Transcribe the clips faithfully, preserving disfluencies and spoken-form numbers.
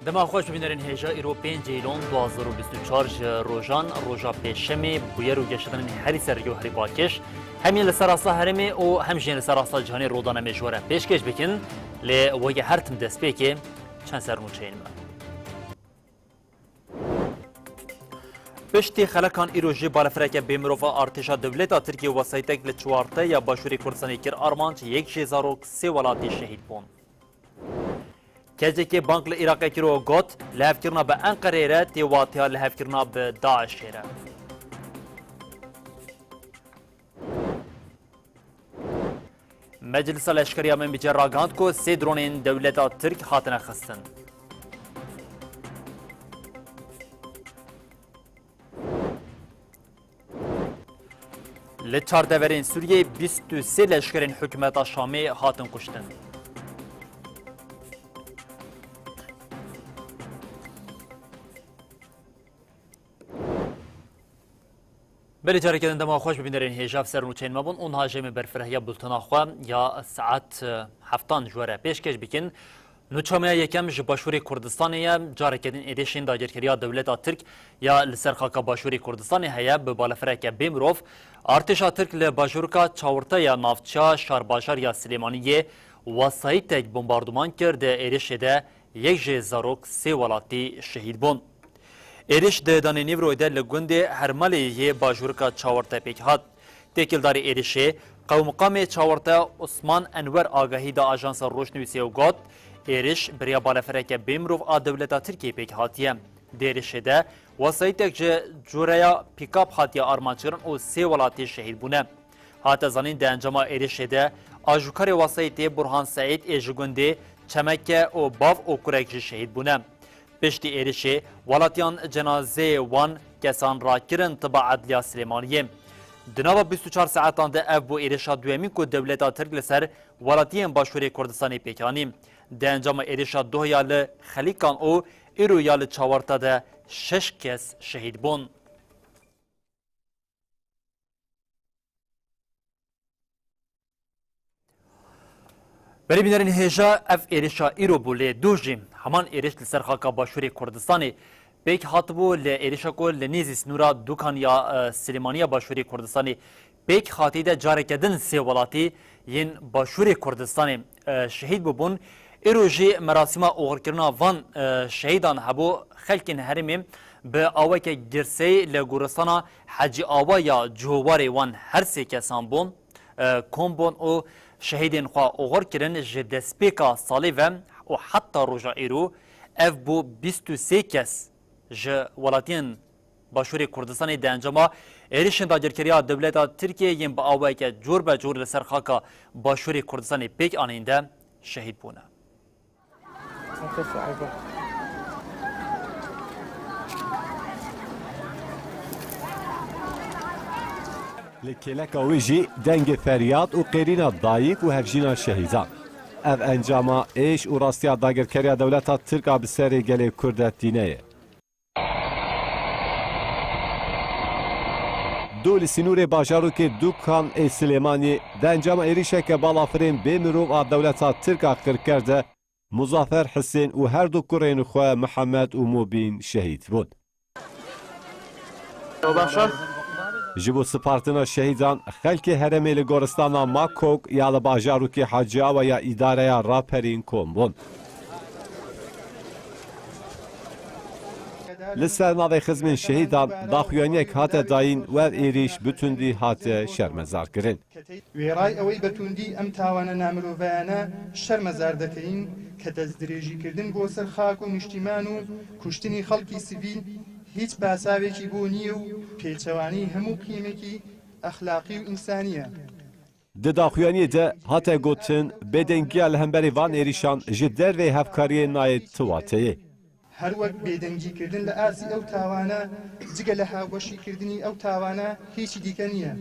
Dema xweş bibînerin hêja îro pêncê Îlon du hazar û bîst û çar ji rojan, roja pêşemê, bûyer û geşedanên herî ser rêyo herî balkêş, hem yên li ser asta herêmê û hem jî yên li ser asta cîhanê rodana me ji we re pêşkêş bikin. Lê weke her tim destpêkê çend ser nûçeyên me. Piştî xelekan îro jî balafireke bêmirov a artêşa dewleta Tirkiyê wesayîtek li çawarte ya Başûrê Kurdistanê kir armanc, yek jê zarok sê welatî şehîd bûn. Kesekê bang li Iraqê kir û got, lihevkirina bi Enqereyê re tê watiya lihevkirina bi DAIŞê re. Meclisa Leşkeriya Minbicê ragihand ku sê dronên dewleta Tirk hatine xistin. Li çar deverên Sûriyeyê bîst û sê leşkerên hikûmeta Şamê hatin kuştin. Belê, careke din dema xweş bibînerên hêja, ev ser nûçeyên me bûn û niha jê me berfirehiya bultena xwe ya saet, eh, heftan ji we re pêşkêş bikin. Nûça me ya yekem ji Başûrê Kurdistanê ye. Careke din êrişên dagirkeriya dewleta Tirk ya li ser xaka Başûrê Kurdistanê heye, bi balafireke bêmirov artêşa Tirk li bajûrka Çawirte ya navçeya şarbajar ya Silêmaniyê wesayîtek bombarduman kir. Di êrişê de yek jê zarok sê welatî şehîd bûn. Êriş di danê nîvroyê de li gundê Hermalê yê bajûrka Çawirte pêk hat. Têkildarî êrişê, qewmqamê Çawirte Osman Enwer agahî da Ajansa Rojnivîsê û got, êriş bi rêya balafireke bêmirov a dewleta Tirkiyê pêk hatiye. Di êrişê de wesayîtek ji cureya pîkap hatiye armanc kirin û sê welatî şehîd bûne. Hate zanîn, di encama êrişê de ajokarê wesayîtê Burhan Seîd ê ji gundê Çemeke û bav û kurek jî şehîd bûne. Piştî êrişê, welatiyan cenazeyê wan kesan rakirin tiba Edliya Silêmaniyê. Di nava bîst û çar saetan de ev bû êrişa duyemîn ku dewleta Tirk li ser welatiyên Başûrê Kurdistanê pêk anî. Di encama êrişa doh ya li Xelîkan û îro ya li Çawirte de şeş kes şehîd bûn. Belê bînerên hêja, ev êrişa îro bû, lê dû jî heman êriş li ser xaka Başûrê Kurdistanê pêk hatibû. Li êrişa ku li nêzî sînora Dûkan ya, e, Silêmaniya Başûrê Kurdistanê pêk hatî de careke din sê welatî yên Başûrê Kurdistanê, e, şehîd bûbûn. Îro jî merasîma oxirkirina van, e, şehîdan hebû. Xelkên herêmê bi aweke girseyî li goristana Hecî Awa ya cihowarê wan her sê kesan bûn, e, kom bûn û şehîdên xwe oxir kirin. Ji destpêka salê ve û heta roja îro ev bû bîst û sê kes ji welatiyên Başûrê Kurdistanê di encama êrişên dagirkeriya dewleta Tirkiyê yên bi awayeke cor be cor li ser xaka Başûrê Kurdistanê pêk anîn de şehîd bûne. Li kêleka wî jî dengê feryad û qêrîna dayik û hevjîna şehîdan. Ev encama êş û rastiya dagirkeriya dewleta Tirk a bi serê gelê Kurd de tîne ye. Dû li sînorê bajarokê Dûkan ê Silêmaniyê di encama êrişeke balafirên bêmirov a dewleta Tirk a qirker de Muzafer Hisên û her du kurên xwe Mihemed û Mubîn şehîd bûn. Ji bo spartina şehîdan, xelkê herêmê li goristana Makok ya li bajarokê Hacîawa ya îdareya Raperîn kom bûn. Li ser navê xizmên şehîdan daxuyaniyek hate dayîn û ev êrîş bi tundî hate şermezarkirin. وێڕای ئەوەی بە توندی ئەم تاوانە نامرۆڤایانە شەرمەزار دەکەین کە دەستدرێژیکردن بۆ سەر خاک و نیشتیمان و کوشتنی خەڵکی سڤیل هیچ پاساوێکی بۆ نییە و پێچەوانەی هەموو قیمێکی ئەخلاقی و ئینسانییە. Di daxuyaniyê de hate gotin, bêdengiya li hemberî van êrîşan ji dervê hevkariyê nayê ti wateyê. هەر وەک بێدەنگیکردن لە ئاستی ئەو تاوانە، جگە لە هاوبەشیکردنی ئەو تاوانە هیچی دیکە نییە.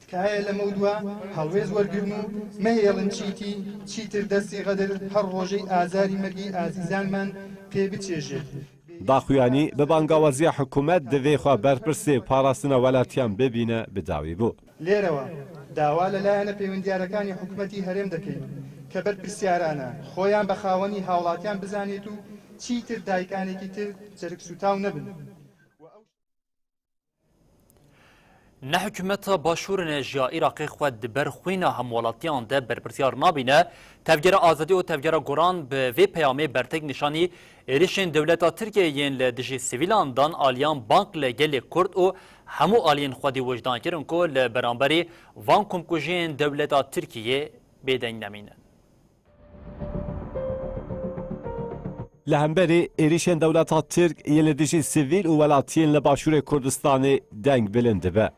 تکایە لەمەودوا هەڵوێست وەرگرن و مەهێڵن چیتی چیتر دەستی غەدر هەر ڕۆژەی ئازاری مەرگی ئازیزانمان پێ بچێژێت. Daxuyanî bi bangawaziya hikûmet divê xwe berpirsê parastina welatiyan bibîne bi dawî bû. لێرەوە داوا لە لایەنە پەیوەندیارەکانی حکومەتی هەرێم دەکەین کە بەرپرسیارانە خۆیان بە خاوەنی هاوڵاتیان بزانێت و Çîtir daykanekî tir çerik sûtaw nebin. Ne hikûmeta Başûr ne ji ya Iraqê xwe di ber xwîna hemwelatiyan de berpirsiyar nabîne. Tevgera Azadî û Tevgera Goran bi vê peyamê bertek nîşanî êrişên dewleta Tirkiyê yên li dijî sivîlan dan aliyan bang li gelê Kurd û hemû aliyên xwedî wijdan kirin ku li beramberî van komkujiyên dewleta Tirkiyê bêdeng nemînin. Li hemberî êrîşên dewleta Tirk yên li dijî sivîl û welatiyên li Başûrê Kurdistanê deng bilind dibe.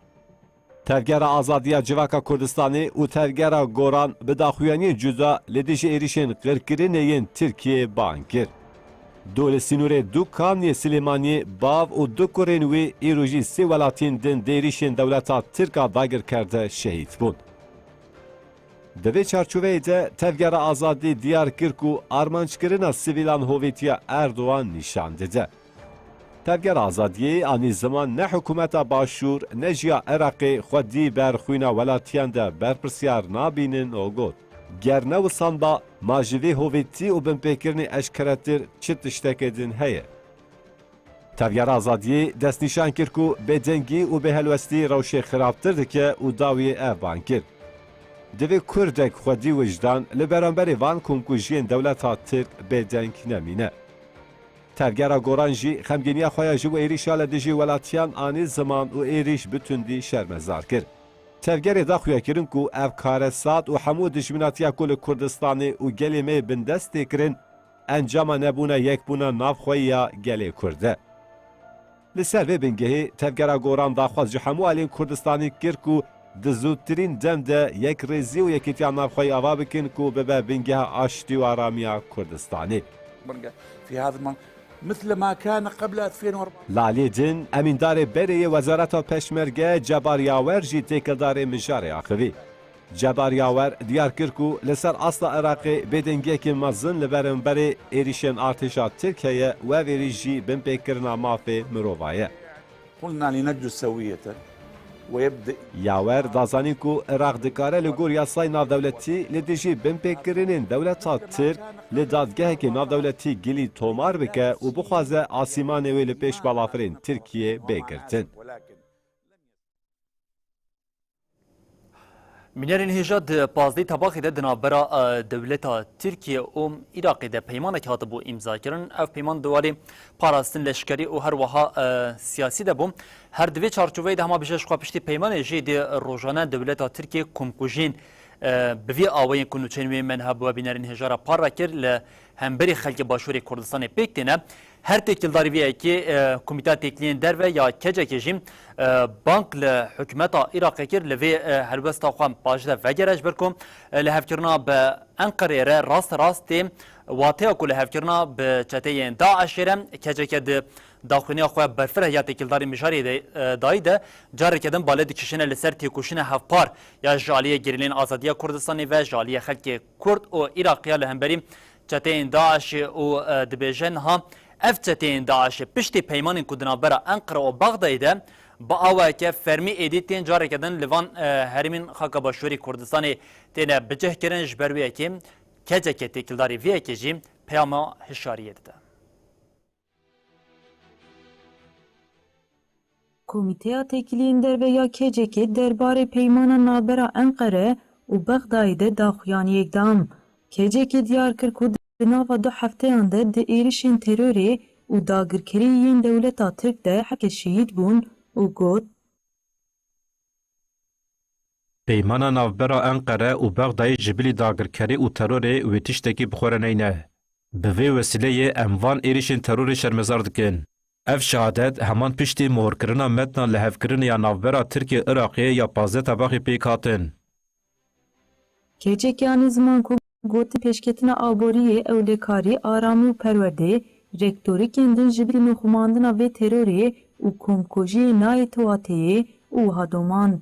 Tevgera Azadiya Civaka Kurdistanê û Tevgera Goran bi daxuyaniyên cuda li dijî êrîşên qirkirinê yên Tirkiyê bang kir. Du li sînorê Dûkan yê Silêmaniyê bav û du kurên wî îro jî sê welatiyên din di êrîşên dewleta Tirk a dagirker de şehîd bûn. Di vê çarçoveyê de Tevgera Azadî diyar kir ku armanckirina sivîlan hovîtiya Erdogan nîşan dide. Tevgera Azadiyê anî ziman ne hikûmeta Başûr ne jî ya Iraqê xwedî ber xwîna welatiyan de berpirsiyar nabînin û got, ger ne wisan ba, ma ji vê hovîtî û binpêkirinê eşkeretir çi tiştekê din heye? Tevgera Azadiyê destnîşan kir ku bêdengî û bêhelwestî rewşê xirabtir dike û dawiyê ev bang kir, divê Kurdek xwedî wijdan li beramberê van komkujiyên dewleta Tirk bêdeng nemîne. Tevgera Goran jî xemgîniya xwe ya ji bo êrîşa li dijî welatiyan anî ziman û êrîş bi tundî şermezar kir. Tevgerê da xuyakirin ku ev karesat û hemû dijminatiya ku li Kurdistanê û gelê me yê bindest tê kirin, encama nebûna yekbûna navxweyî ya gelê Kurd e. Li ser vê bingehê Tevgera Goran daxwaz ji hemû aliyên Kurdistanê kir ku di zûtirîn dem de yekrêzî û yekîtiya navxweyî ava bikin ku bibe bingeha aştî û aramiya Kurdistanê. في هذا المن-، مثل ما كان قبل ألفين وأربعة. Li aliyê din, emîndarê berê yê Wezareta Peşmerge Cebar Yawer jî têkildarê mijarê axivî. Cebar Yawer diyar kir ku li ser asta Iraqê bêdengiyekî mezin li beramberê êrîşên artêşa Tirk heye û ev êrîş jî binpêkirina mafê mirova ye. قلنا لنجد سوية ويبدأ. Yawer da zanîn ku Iraq dikare li gor yasayê navdewletî li dijî binpêkirinên dewleta Tirk li dadgehekî navdewletî gilî tomar bike û bixwaze asîmanê wê li pêş balafirên Tirkiyê bê girtin. Mînerên hêja di pazdehê Tebaxê de di navbera, e, dewleta Tirkiye û Iraqê de peymanekî hatibû îmzakirin. Ev peyman di warê parastin leşkerî û her wiha, e, siyasî de bû. Her di vê çarçoveyê de hema bêje ji xwe piştî peymanê jî dê rojane dewleta Tirkiye komkujiyên, e, bi vî awayên ku nûçeyên wê me niha bi we bînerên hêja re parve kir li hemberî xelkê Başûrê Kurdistanê pêk têne. Her têkildarî vê yekê, e, Komîteya Têkiliyên Derve ya K C K jî, e, bang li hikûmeta Iraqê kir, li vê, e, helwesta xwe paşde vegere, ji ber ku, e, lihevkirina bi Enqereyê re rast rast tê wateya ku lihevkirina bi çeteyên DAIŞê re. K C K di daxuyaniya xwe berfireh ya têkildarî mijarê de, e, dayî de careke din bale dikişîne li ser têkoşîna hevpar ya ji aliyê gerîlên azadiya Kurdistanê ve ji aliyê xelkê Kurd û Iraqiya li hemberî çeteyên DAIŞê û, e, dibêje niha ev çeteyên DAIŞê piştî peymanên ku di navbera Enqere û Bexdayê de bi awayeke fermî êdî tên careke din li van, e, herêmên xaka Başûrê Kurdistanê têne bicihkirin, ji ber wê yekê K C K têkildarî vê yekê jî peyama hişyariyê dide. Komîteya Têkiliyên Derve ya K C K derbarê peymana navbera Enqere û Bexdayê de daxuyaniyek da. K C K diyar kir ku di nava du hefteyan de di êrişên terorê û dagirkerî yên dewleta Tirk de heke şehîd bûn û got, Peymana navbera Enqere û Bexdayê ji bilî dagirkerî û terorê wê tiştekî bi xwe re neyne. Bi vê wesîleyê em van êrişên terorê şermezar dikin. Ev şehadet heman piştî mohirkirina metna lihevkirinê ya navbera Tirkiye û Iraqê ya pazdeh Tebaxê pêk hatin. K C K anî ziman ku gotin pêşketina aboriyê, ewlekarî, aramî û perwerdê, rektorîkên din ji bilî nûxumandina vê terorê û komkujiyê nayê tu wateyê û wiha domand.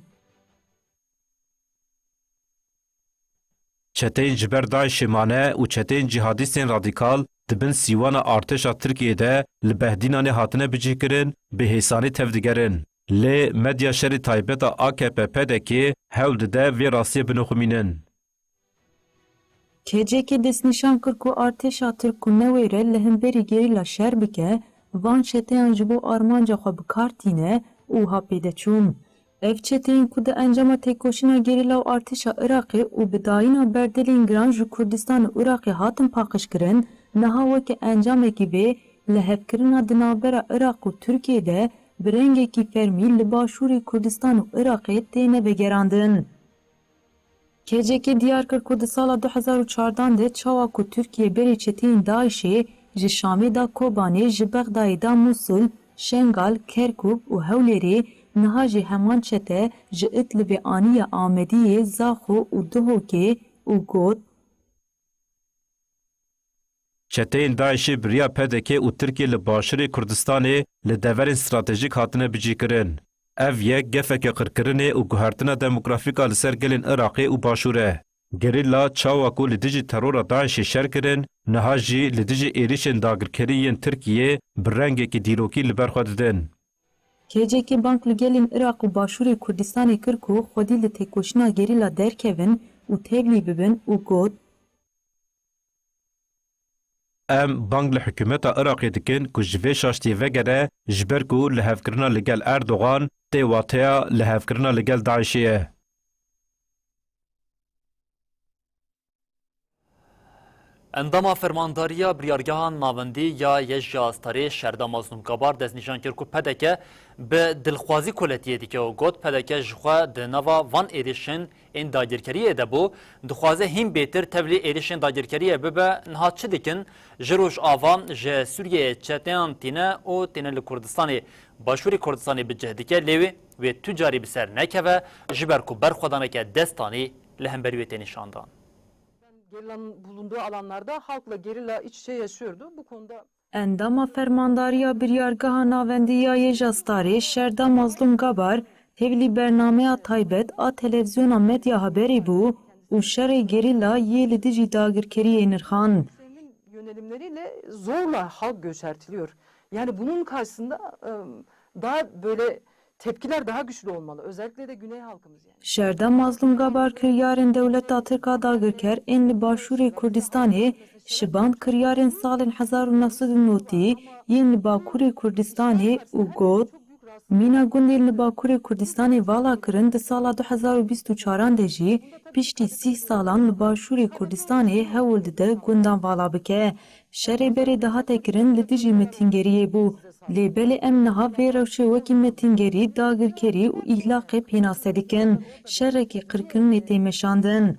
Çeteyên ji ber DAIŞê mane û çeteyên cîhadîstên radîkal di bin sîwana artêşa Tirkiyê de li Behdînanê hatine bicihkirin, bi hêsanî tevdigerin. Lê medya şerê taybet a A K P P D K'ê hewl dide vê rastiyê binixumînin. K C K destnîşan kir ku artêşa Tirk ku newêre li hemberî gerîla şer bike, van çeteyan ji bo armanca xwe bi kar tîne û wiha pê de çûn. Ev çeteyên ku di encama têkoşîna gerîla û artêşa Iraqê û bi dayîna berdêlên giran ji Kurdistan û Iraqê hatin paqijkirin, niha weke encamekî vê lihevkirina di navbera Iraq û Tirkiyê de bi rengekî fermî li başûrê Kurdistan û Iraqê têne vegerandin. K C K diyar kir ku di sala du hezar û çardan de çawa ku Tirkiye berê çeteyên DAIŞ'ê ji Şamê da Kobanê, ji Bexdayê da Mûsil, Şengal, Kerkûk û Hewlêrê, niha jî heman çete ji Idlibê aniye Amediyê, Zaxo û Duhokê û got, Çeteyên DAIŞ'ê bi riya P D K û Tirkiyê li Başûrê Kurdistanê li deverên stratejîk hatine bicihkirin. Ev yek gefeke qirkirinê û guhertina demografîk a li ser gelên Iraqê û Başûr e. Gerîla çawa ku li dijî terora DAIŞ'ê şer kirin, niha jî li dijî êrişên dagirkerî yên Tirkiyê bi rengekî dîrokî li ber xwe didin. K C K bang li gelên Iraq û Başûrê Kurdistanê kir ku xwedî li têkoşîna gerîla derkevin û tevlî bibin û got, Em bang li hikûmeta Iraqê dikin ku ji vê şaştiyê vegere, ji ber ku lihevkirina li gel Erdogan tê wateya lihevkirina li gel DAIŞ'ê ye. Endama Fermandariya Biryargeha Navendî ya YJA Starê Şerda Mazlûm Gabar destnîşan kir ku P D K bi dilxwazî koletiyê dike û got, P D K ji xwe di nava van êrişên ên dagirkeriyê de bû, dixwaze hîn bêtir tevlî êrişên dagirkeriyê bibe. Niha çi dikin? Ji Rojava ji Sûriyeyê çeteyan tîne û têne li Kurdistanê, Başûrê Kurdistanê bi cih dike, lê wê, wê tu carî bi ser nekeve, ji ber ku berxwedaneke destanî li hemberî wê tê nîşandan. Gerilanın bulunduğu alanlarda halkla gerilla iç içe yaşıyordu. Bu konuda Endama Fermandariya Biryargeha Navendî ya YJA Starê Şerda Mazlûm Gabar tevlî bernameya taybet a televîzyona Medya Haberê bû û şerê gerîla yê li dijî dagirkeriyê nirxand. Yönelimleriyle zorla halk göçertiliyor. Yani bunun karşısında, e, daha böyle tepkiler daha güçlü olmalı. Özellikle de Güney halkımız yani. Şerda Mazlûm Gabar kiryarên dewleta Tirk a dagirker ên li Başûrê Kurdistanê şiband kiryarên salên hezar û neh sed û notî yên li Bakurê Kurdistanê û got, Mîna gundên li Bakurê Kurdistanê vala kirin di sala du hezar û bîst û çaran de jî piştî sîh salan li Başûrê Kurdistanê hewl dide gundan vala bike. Şerê berê dihate kirin li dijî metîngeriyê bû. Lê belê em niha vê rewşê wekî metîngerî, dagirkerî û îhlaqê pênase dikin. Şerekî qirkirinê tê meşandin.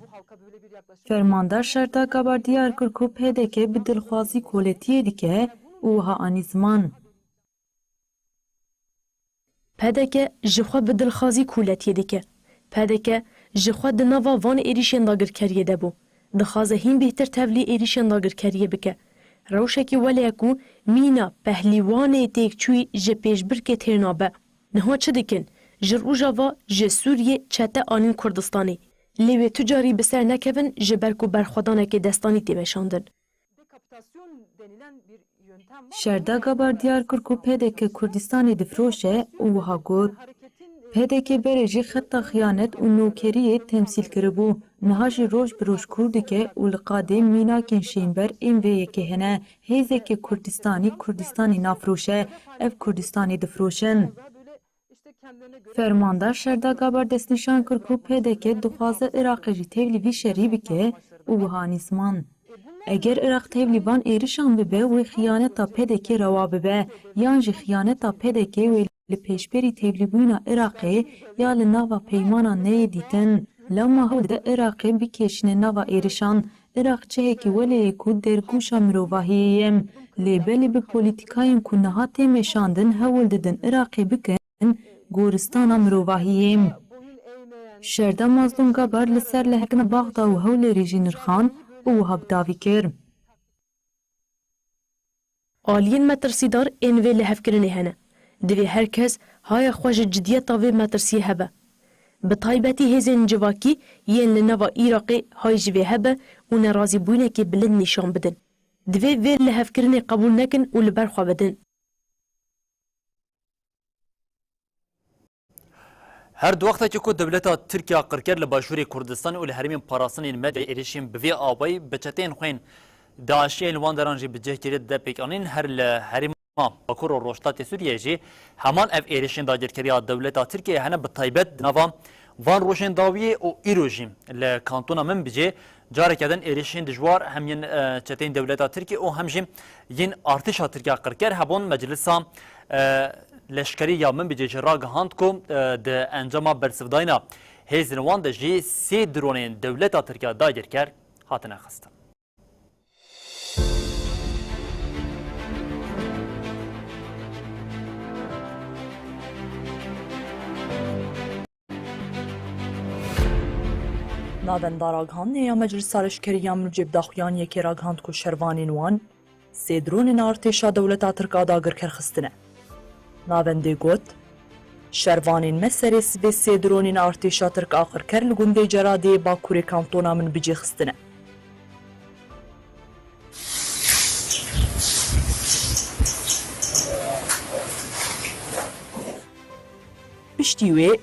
Fermandar Şerda Gabar diyar kir ku P D K bi dilxwazî koletiyê dike û wiha anî ziman. P D K ji xwe bi dilxwazî koletiyê dike. P D K ji xwe di nava van êrîşên dagirkeriyê de bû. Dixwaze hîn bêhtir tevlî êrîşên dagirkeriyê bike. Rewşekî wele ye ku mîna pehlîwanê têkçûyî ji pêşbirkê têr nabe. Niha çi dikin? Ji Rojava, ji Sûriyê çete anîn Kurdistanê. Lê wê tu carî bi ser nekevin ji ber ku berxwedanekê destanî tê meşandin. Şerda Gabar diyar kir ku P D K Kurdistanê difiroşe û wiha got, P D K berê jî xeta xiyanet û nokeriyê temsîl kiribû. Niha jî roj bi roj kûr dike û li qadê mînakên şênber ên vê yekê hene. Hêzeke Kurdistanî Kurdistanê nafiroşe, ev Kurdistanê difiroşin. Fermandar Şerda Gabar destnîşan kir ku P D K dixwaze Iraqê jî tevlî vî şerî bike û wiha anî ziman. Eger Iraq tevlî van êrişan bibe, wê xiyaneta P D K rewa bibe, yan jî xiyaneta P D K wê li pêşberî tevlîbûyîna Iraqê ya li nava peymanan neyê dîtin. Lewma hewl dide Iraqê bikêşîne nava êrişan. Iraq cihekî wele ye ku dergûşa mirovahiyê ye. Lê belê bi polîtîkayên ku niha tê meşandin hewl didin Iraqê bikin goristana mirovahiyê. Şerda Mazlûm Gabar li ser lihevkirina Baxda û Hewlêrê jî nirxand û wiha bi dawî kir. Aliyên metirsîdar ên vê lihevkirinê hene. Divê her kes haya xwe ji cidiyeta vê metirsiyê hebe. Bi taybetî hêzên civakî yên li nava Iraqê hay ji vê hebe û nerazîbûyînekê bilind nîşan bidin. Divê vê lihevkirinê qebûl nekin û li ber xwe bidin. Her di wextekî ku dewleta Tirkiye qirker li Başûrê Kurdistanê û li herêmên parastinên me de êrişên bi vê awayî bi çeteyên xwe yên DAIŞ'ê yên li wan deran jî bi cih kiriye dide pêkanîn, her li herêma Bakur û Rojhilatê Sûriyeyê jî heman ev êrişên dagirkeriya dewleta Tirkiyeyê hene, bi taybet di nava van rojên dawiyê û îro jî li kantona Minbicê careke din êrişên dijwar hem yên, e, çeteyên dewleta Tirkiyê û hem jî yên artêşa Tirkiye qirker hebûn. Meclisa, e, Leşkerî ya Minbicê jî ragihand ku, e, di encama bersivdayîna hêzên wan de jî sê dronên dewleta Tirkiye dagirker hatine xistin. Navenda ragihandinê ya Meclisa Leşkerî ya Minbicê bi daxuyaniyekê ragihand ku şervanên wan sê dronên artêşa dewleta Tirk a dagirker xistine. Navendê got, şervanên me serê sibê sê dronên artêşa Tirk a qirker li gundê Ceradê yê bakurê kantona Minbicê xistine. Piştî wê,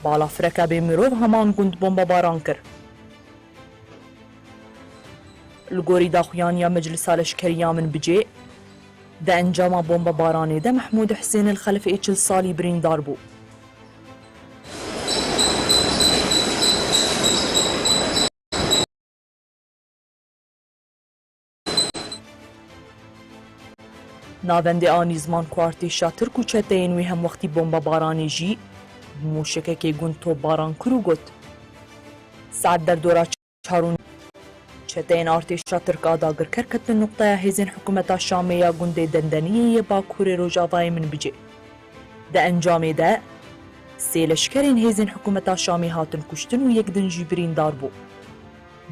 balafireke bê mirov heman gund bombebaran kir. Li gorî daxuyaniya Meclisa Leşkerî ya Minbicê, di encama bombebaranê de Mehmûd Hisên El Xelef ê çil salî birîndar bû. Navendê anî ziman ku artêşa Tirk û çeteyên wê hemwextî bombebaranê jî bi mûşekekê gund topbaran kir û got, Saet derdora çar û nîv çeteyên artêşa Tirk a dagirker ketin nuqteya hêzên hikûmeta Şamê ya gundê Dendeniyê yê bakurê rojavayê Minbicê. Di encamê de sê leşkerên hêzên hikûmeta Şamê hatin kuştin û yek din jî birîndar bû.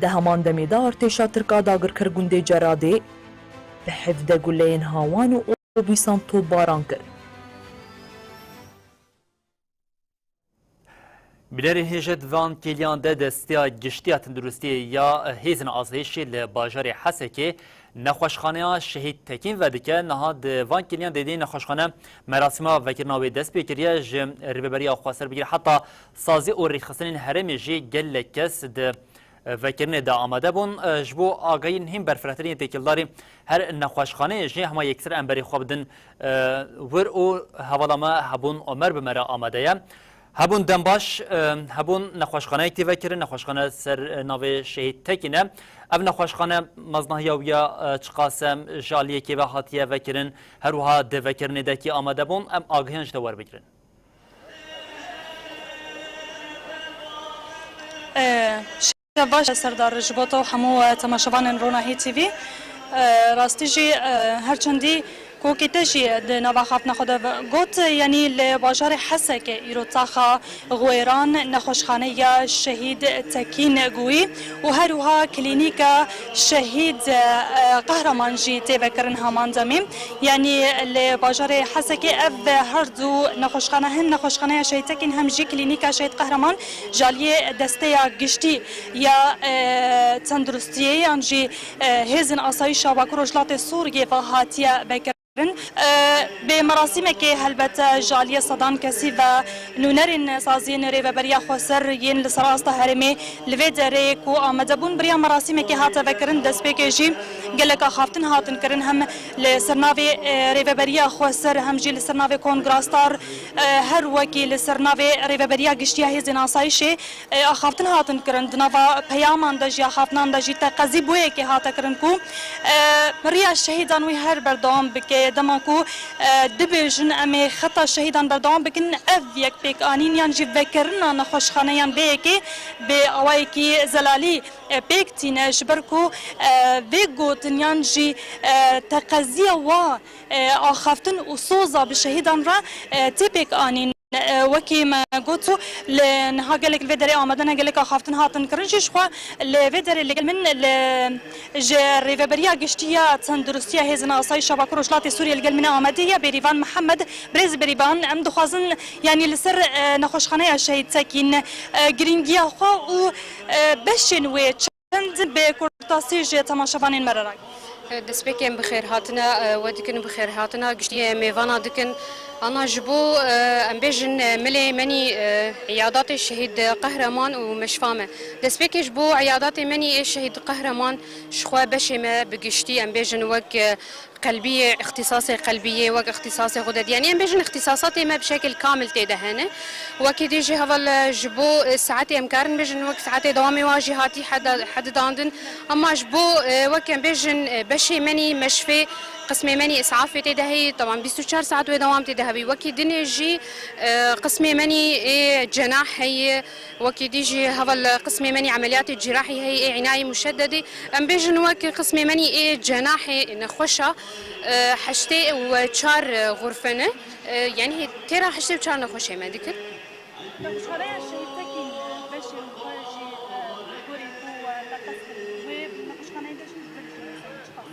Di heman demê de artêşa Tirk a dagirker gundê Ceradê bi hevdeh guleyên hawan û obîsan topbaran kir. Bînerên hêj, di van kêliyan de Desteya Giştî ya Tenduristiyê ya Hêzên Asayîşê li bajarê Hesekê nexweşxaneya Şehîd Tekîn vedike. Niha di van kêliyan de yê nexweşxane merasîma vekirina wê dest pê kiriye. Ji Rêveberiya Xweser bigire heta sazî û rêxistinên herêmê jî gelek kes di vekirinê de amade bûn. Ji bo agahiyên hîn berfirehtir yên têkildarî her nexweşxaneyê jî hema yekser em berê xwe bidin, e, wir û hevala me Hebûn Omer bi me re amade ye. Hebûn, dem baş, e, Hebûn, nexweşxaneyek tê vekirin, nexweşxane ser, e, navê Şehîd Tekîn e. Ev nexweşxane meznahiya wî ya, e, çiqas e, ji aliyekê ve hatiye vekirin, her wiha di vekirinê de kî amade bûn, em agahiyan ji te werbigirin. E, Şev baş e Serdar, ji bo te û hemû, e, temaşevanên Ronahî T V. E, rastî jî, e, her çendî kokê te jî di nava xaftina xwe de got, yanî li bajarê Hesekê îro taxa Xwêran nexweşxaneya Şehîd Tekîn Guî û her wiha klînîka Şehîd, e, Qehreman jî tê vekirin heman demê. Yanî li bajarê Hesekê ev her du nexweşxane, hem nexweşxaneya Şehîd Tekîn hem jî klînîka Şehîd Qehreman ji aliyê desteya giştî ya, e, tenduristiyê yan jî, e, hêzên asayîşa Bakur Rojhilatê Sûriyê ve hatiye vekirin. E, bi merasîmekê helbete ji aliyê sedan kesî ve nûnerên saziyên Rêveberiya Xweser yên li ser asta herêmê li vê derê ku amade bûn, bi riya merasîmekê hate vekirin. Destpêkê jî gelek axaftin hatin kirin, hem li ser navê, e, Rêveberiya Xweser, hem jî li ser navê Kongra Star, e, her wekî li ser navê Rêveberiya Giştî ya Hêzên Asayîşê, e, axaftin hatin kirin. Di nava peyaman de jî, axaftinan de jî teqezî bo yekê hate kirin ku, e, riya şehîdan wî her berdewam bike. Dema ku, e, dibêjin em ê xeta şehîdan berdewam bikin, ev yekpêkanîn yan jî vekirina nexweşxaneyan bê yekê bi awayekî zelalî, e, pêk tîne, ji ber ku, e, vê gotiniyan jî, e, teqeziya wa, e, axaftin û soza bi şehîdan re, e, tê pêk anîn. E, wekî me got, li niha gelek li vê derê amade ne, gelek axaftin hatin kirin jî. Jixwe li vê derê li gel min li, ji Rêveberiya Giştî ya Tenduristiya Hêzên Asayîşa Bakur Rojhilatê Sûriyê li gel min e amade ye Bêrîvan Mihemed. Birêz Bêrîvan, em dixwazin, yanî li ser, e, nexweşxaneya Şehîd Tekîn, e, girîngiya xwe û, e, beşên wê çend bi kurtasî ji temaşevanên me re ragihîn. Destpêkê em bi xêr hatine, e, we dikin, bi xêr hatina giştî mêvana dikin. Ana ji bo, e, em bêjin, e, milê menî, e, îyadatê şehîd Qehreman û meşfa me. Destpêkê ji bo îyadatê menî ê şehîd Qehreman ji xwe beşê me bi giştî, em bêjin wek, e, qelbiyê, îxtîsasê qelbiyê, wek îxtîsasê xwe de, yanî em bêjin îxtîsasatê me bi şekil kamil tê de hene. Wekî dî jî heval, e, ji bo, e, saetê em karin bêjin wek saetê dewamê wa jî hatî heda-, hedidandin. Ama ji bo, e, wek em bêjin, e, beşê menî meşfê, qismê menî îsafê tê de heyî, tevan bîst û çar saet wê dewam tê de hebî. Wekî dinê jî, e, qismê menî ê cenah heyî, wekî dî jî heval qismê menî emeliyatê cîrahî heyî, ê înayê muşeddedê. Em bêjin wek qismê menî ê cenahê nexweşa, e, heştê û çar xurfe ne. E, yanî têra heştê û çar nexweşê me dikin. Nexweşxaneya Şehîd Tekîn, e, beşên xwe jî, e, gorî ku, e, neqes kirin. Wê nexweşxaneyê de jî ji vir jî mesela çiqas?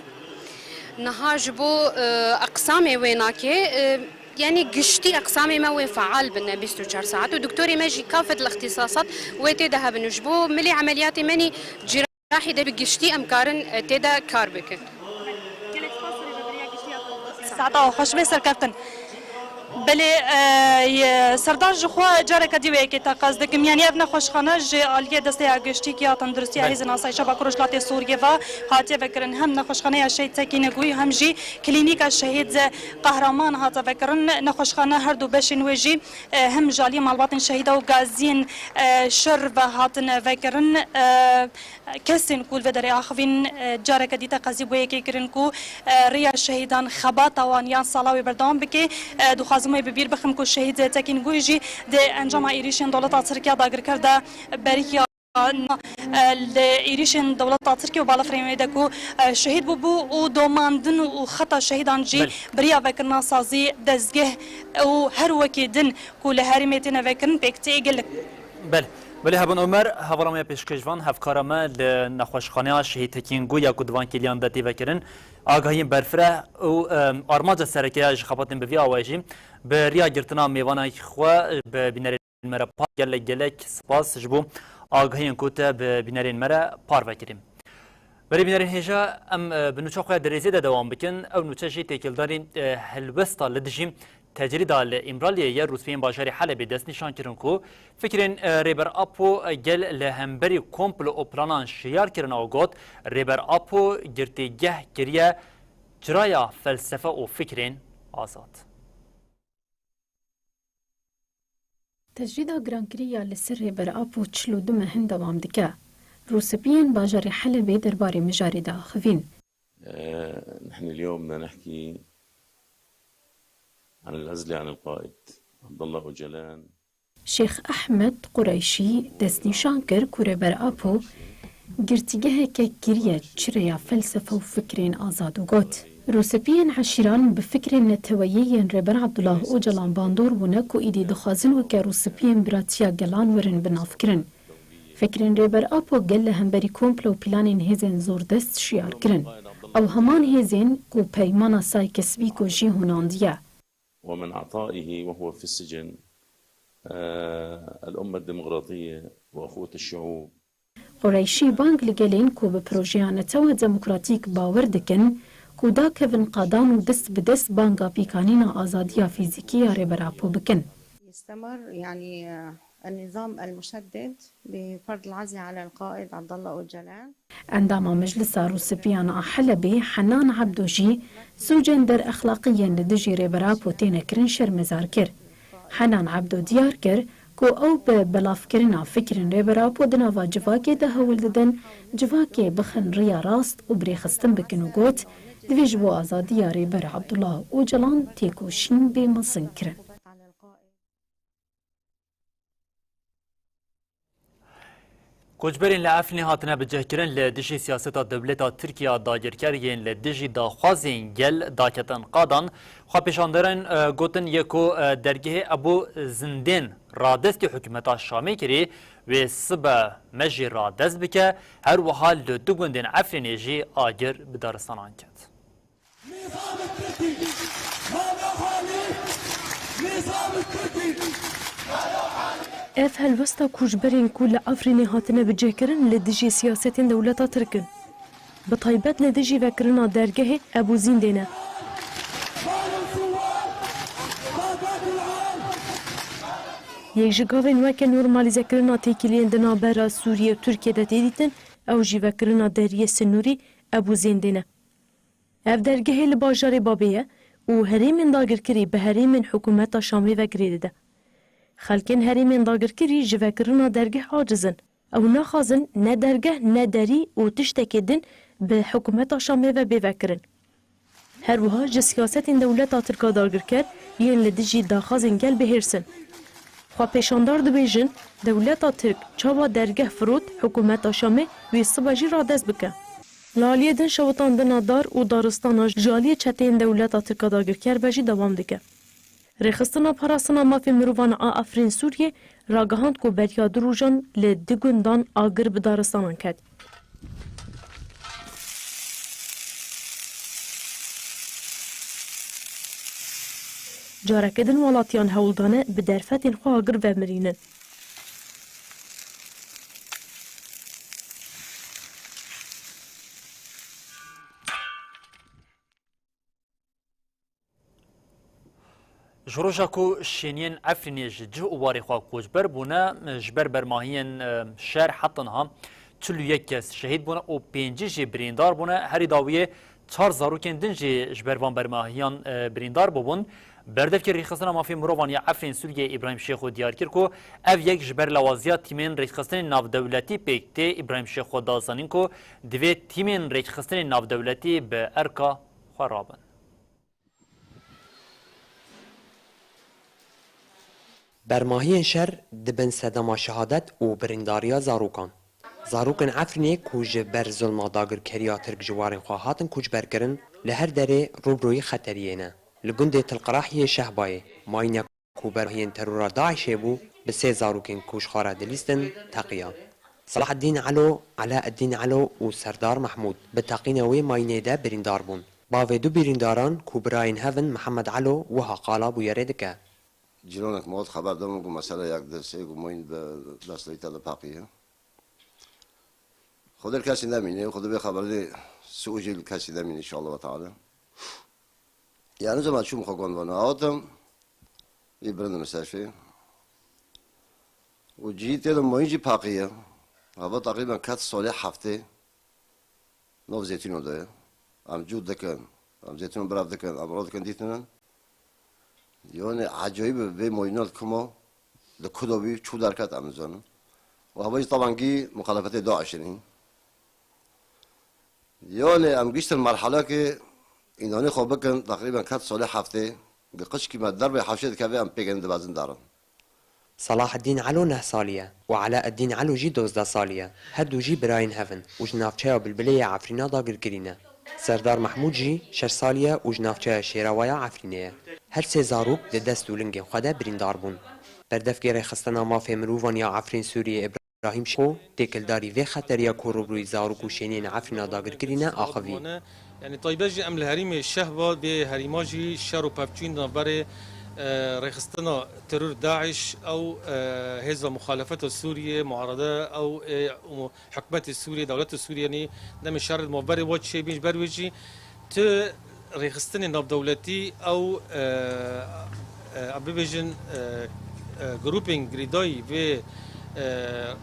Niha ji bo, e, eqsamê wê nake, e, yanî giştî eqsamê me wê feal bin bîst û çar saet û doktorê me jî kafet li îxtîsasat wê tê de hebin û ji bo milê emeliyatê menî cîrahî de bi giştî em karin, e, tê de kar bikin. Gelek spas rêveberiya giştî ya Saeta we xweş be, serkeftin. Belê, e, ye, Serdar ji xwe careke dî wê yekê teqez dikim. Yanî ev nexweşxane ji aliyê Desteya Giştî ya Tenduristiya Hêzên Asayişa Bakur Rojhilatê Sûriyê ve hatiye vekirin. Hem nexweşxaneya Şehîd Tekîn Gûy hem jî Klînîka Şehîd Qehraman hate vekirin. Nexweşxane her du beşên wê jî, e, hem ji aliyê malbatên şehîda û gaziyên, e, şer ve hatine vekirin. E, Kesên ku li vê derê axivîn, e, careke dî teqezî bo yekê kirin ku, e, rêya şehîdan, xebata wan yan sala wê berdewam bike. E, dixwazim wê bi bîr bixim ku şehîd Tekîn Gûy jî di encama êrîşên dewleta Tirk ya dagirker de beriya, e, li êrîşên dewleta Tirkiyê û balafirên wê de ku, e, şehîd bûbû û domandin û xeta şehîdan jî Belê. bi riya vekirina sazî dezgeh û her wekî din ku li herêmê têne vekirin pêk tê gelek. Belê. Belê Hebûn Omer, hevala me ya pêşkêşvan, hevkara me li nexweşxaneya Şehîd Tekîn Gûy ya ku di van kêliyan de tê vekirin, agahiyên berfireh û, em, armanca sereke ya ji xebatên bi vî awayî jî bi riya girtina mêvanek xwe bi bînerên me re par gelek gelek spas ji bo agahiyên ku te bi bînerên me re par vekirî. Belê bînerên hêja, em, e, bi nûça xwe ya dirêzê de dewam bikin. Ew nûçe jî têkildarî, e, helwesta li dijî tecrîda li Îmraliyê ye. Rûspiyên bajarê Helebê destnîşan kirin ku fikrên, e, Rêber Apo, e, gel li hemberî komplo û planan şiyar kirin û got, Rêber Apo girtîgeh kiriye çiraya felsefe û fikrên azad. Tecrîda girankirî ya li ser Rêber Apo çil û du mehin dewam dike. Rûspiyên bajarê Helebê derbarê mijarê diaxivîn. آه، نحن اليوم بدنا نحكي عن العزلة عن القائد عبد الله أوجلان. Şêx Ehmed Qureyşî destnîşan kir ku Rêber Apo girtîgeheke kiriye çireya felsefe û fikrên azad û got, Rûspiyên eşîran bi fikrên neteweyî yên Rêber Abdullah Ocalan bandor bûne ku îdî dixwazin weke rûspiyên biratiya gelan werin binavkirin. Fikrên Rêber Apo gel li hemberî komplo û planên hêzên zordest şiyar kirin. Ew heman hêzên ku peymana Sykes-Picot jî hûnandiye. ومن عطائه وهو في السجن، آه، الأمة الديمقراطية وأخوة الشعوب. Qureyşî bang li gelên ku bi projeya netewa demokratîk bawer dikin, ku dakevin qadan û dest bi dest banga pîkanîna azadiya fîzîkî ya Rêber Apo bikin. يستمر، يعني، آه، النظام المشدد بفرض العزل على القائد عبد الله أوجلان. Endama Meclisa Rûspiyana Helebê Henan Ebdo jî sûcên derexlaqî yên li dijî Rêber Apo têne kirin şermezar kir. Henan Ebdo diyar kir ku ew bi belavkirina fikrên Rêber Apo di nava civakê de hewl didin, civakê bixin riya rast û birêxistin bikin û got, divê ji bo azadiya Rêber Abdullah Ocalan têkoşîn bê mezin kirin. Koçberên li Efrînê hatine bicihkirin li dijî siyaseta dewleta Tirkiye ya dagirker yên li dijî daxwazên gel daketin qadan. Xwepêşanderan, e, gotin yê ku, e, dergehê Ebû Zindên radestî hikûmeta Şamê kirî, wê sibe me jî radest bike, her wiha li du gundên Efrînê jî agir bi daristanan ket. Ev helwesta koçberên ku li Efrînê hatine bicihkirin li dijî siyasetên dewleta Tirk in. Bi taybet li dijî vekirina dergehê Ebû Zîndê ne. Yek ji gavên weke normalîzekirina têkiliyên di navbera Sûriyê û Tirkiyê de tê dîtin, ew jî vekirina deriyê sinûrî Ebû Zêndê ne. Ev dergehê li bajarê Babê ye û herêmên dagirkirî bi herêmên hikûmeta Şamê ve girê dide. Xelkên herêmên dagirkirî ji vekirina dergeh aciz in. Ew naxwazin ne dergeh ne derî û tiştekê din bi hikûmeta Şamê ve bê vekirin. Her wiha ji siyasetên dewleta Tirk a dagirker yên li dijî daxwazên gel bihêrs in. Xwepêşandar dibêjin, dewleta Tirk çawa dergeh firot, hikûmeta Şamê wê sibe jî radest bike. Li aliyê din şewitandina dar û daristana ji aliyê çeteyên dewleta Tirk a dagirker ve jî dewam dike. Rêxistina Parastina Mafê Mirovan a Efrîn Sûriyê ragihand ku beriya du rojan li du gundan agir bi daristanan ket. Careke din welatiyan hewl dane bi derfetên xwe agir vemirînin. Ji roja ku şêniyên Efrînê ji cih û warê xwe koçber bûne, ji ber bermahiyên, e, şer heta niha çil û yek kes şehîd bûne û pêncî jî birîndar bûne. Herî dawiyê çar zarokên din jî ji ber van bermahiyan, e, birîndar bûbûn. Berdevkê Rêxistina Mafê Mirovan ya Efrîn Sûriyê Îbrahîm Şêxo diyar kir ku ev yek ji ber lawaziya tîmên rêkxistinên navdewletî pêk tê. Îbrahîm Şêxo da zanîn ku divê tîmên rêkxistinên navdewletî bi erka xwe rabin. Bermahiyên şer dibin sedema şehadet û birîndariya zarokan. Zarokên Efrînê ku ji ber zulma dagirkeriya Tirk ji warên xwe hatin koçberkirin, li her derê rûbirûyî xeteriyê ne. Li gundê Til Qirahiyê Şehbayê mayînek ku bermahiyên terora DAIŞê bû, bi sê zarokên ku ji xwe re dilîstin, teqiya. Selaheddîn Elo, Elaeddîn Elo û Serdar Mehmûd bi teqîna wê mayînê de birîndar bûn. Bavê du birîndaran ku birayên hev in Mihemed Elo wiha qala bûyerê dike. Cîranek ma xeber da min ku mesela yek di sê ku mayîn bi destê te de peqiye. Xwedê li kesî nemîne, Xwedê vê xeberê sûcê li kesî nemîne, înşallah ve teala. Yani zaman çûm xwe gon vana hatim, î birindim ser şê. Û cî tê de mayîn jî peqiye. Hava teqrîben ket salê heftê. Nav zeytûno de ye. Em cû dikin, em zeytûno birav dikin, em radikin dîtinin. Yani ecayîb e vê mayîna li kima, li ku de bî, çû derket em nizanin. Û heva jî tebengî muxalefetê DAIŞ in. Yani em giştin merhelekê înanê xwe bikin, teqrîben ket salê heftê, gi qişkî me derbê hewşê dikeve em pêk in dibezin derin. Selaheddîn Elo neh salî ye û Elaeddîn Elo jî dozdeh salî ye. Her du jî birayên hev in û ji navçeya Bilbilê ya Efrîna dagirkirî ne. Serdar Mehmûd jî şeş salî ye û ji navçeya Şêrewa ya Efrînê ye. Her sê zarok di dest û lingên xwe de birîndar bûn. Berdevkê Rêxistina Mafê Mirovan ya Efrîn Sûriyê Îbrahîm Şêxo têkildarî vê xeteriya ku rûbirûyî zarok û şêniyên Efrîna dagirkirî ne axivî. Yani taybet jî em li herîmê Şehba vê herîma jî şer û pevçûn di navberê, e, rêxistina teror DAIŞ ew, e, hêza muxalefeta Sûriyê, muarede ew, e, û hikûmetê Sûriyê, dewleta Sûriyê nî demê şer di navberê wa çêbîn ji ber wê jî tu rêxistinê navdewletî ew, e, e, em bibêjin, e, e, grûpên girêdayî vê, e,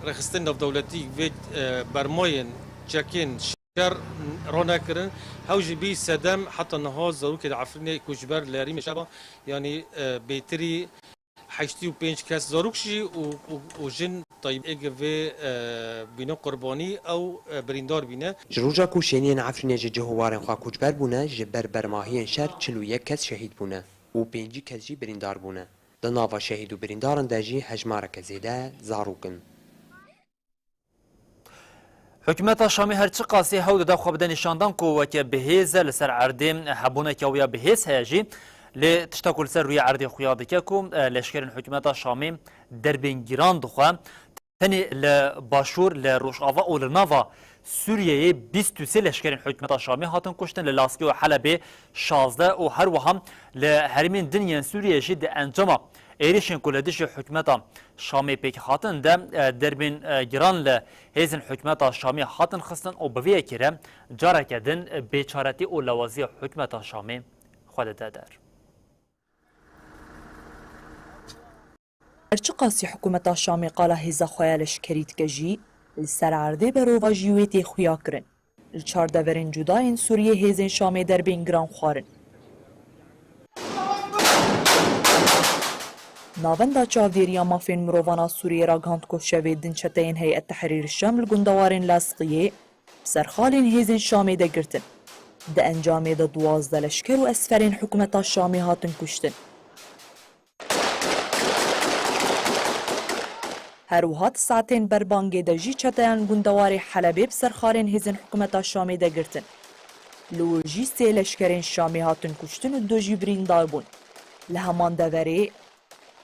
rêxistinê navdewletî vê, e, bermayên çekên şer ranekirin. Hew jî bî sedem heta niha zarokê di Efrînê ku ji ber li herîmê Şehba, yanî, e, bêtirî heştê û pênc kes zarok jî û, û, û jin taybet êgir vê, e, bîne qurbanî ew, e, birîndar bîne. Ji roja ku şêniyên Efrînê ji cih û warên xwe koçber bûne, ji ber bermahiyên şer çil û yek kes şehîd bûne û pêncî kes jî birîndar bûne. Di nava şehîd û birîndaran de jî hejmareke zêde zarok in. Hikûmeta Şamê her çiqasî hewl dide xwe bide nîşandan ku weke bi hêz e li ser erdê, hebûneke wê ya bi hêz heye jî, lê tişta ku li ser rûyê erdê xuya dike ku, e, leşkerên hikûmeta Şamê derbên giran dixwe. Tenê li başûr, li rojava û li nava Sûriyeyê bîst û sê leşkerên hikûmeta Şamê hatin kuştin, li Laskê û Helebê şazdeh û her wiha li herêmên din yên Sûriyeyê jî di encama êrişên ku li dijî hikûmeta Şamê pêk hatin de, e, derbên, e, giran li hêzên hikûmeta Şamê hatin xistin û bi vê yekê re careke din bêçaretî û lawaziya hikûmeta Şamê xwe dide der. Her çiqasî hikûmeta Şamê qala hêza xwe ya leşkerî dike jî, li ser erdê berovajî wê tê xuya kirin. Li çar deverên cuda yên Sûriyê hêzên Şamê derbên giran xwarin. Navenda Çavdêriya Mafên Mirovan a Sûriyê ragihand ku şevê din çeteyên Heyet Tehrîr Şam li gundewarên Lasqiyê bi serxalên hêzên Şamê de girtin. Di encamê de duwazdeh leşker û esferên hikûmeta Şamê hatin kuştin. Her wiha di saetên berbangê de jî çeteyan gundewarê Helebê bi serxalên hêzên hikûmeta Şamê de girtin. Li wir jî sê leşkerên Şamê hatin kuştin û du jî birîndar bûn. Li heman deverê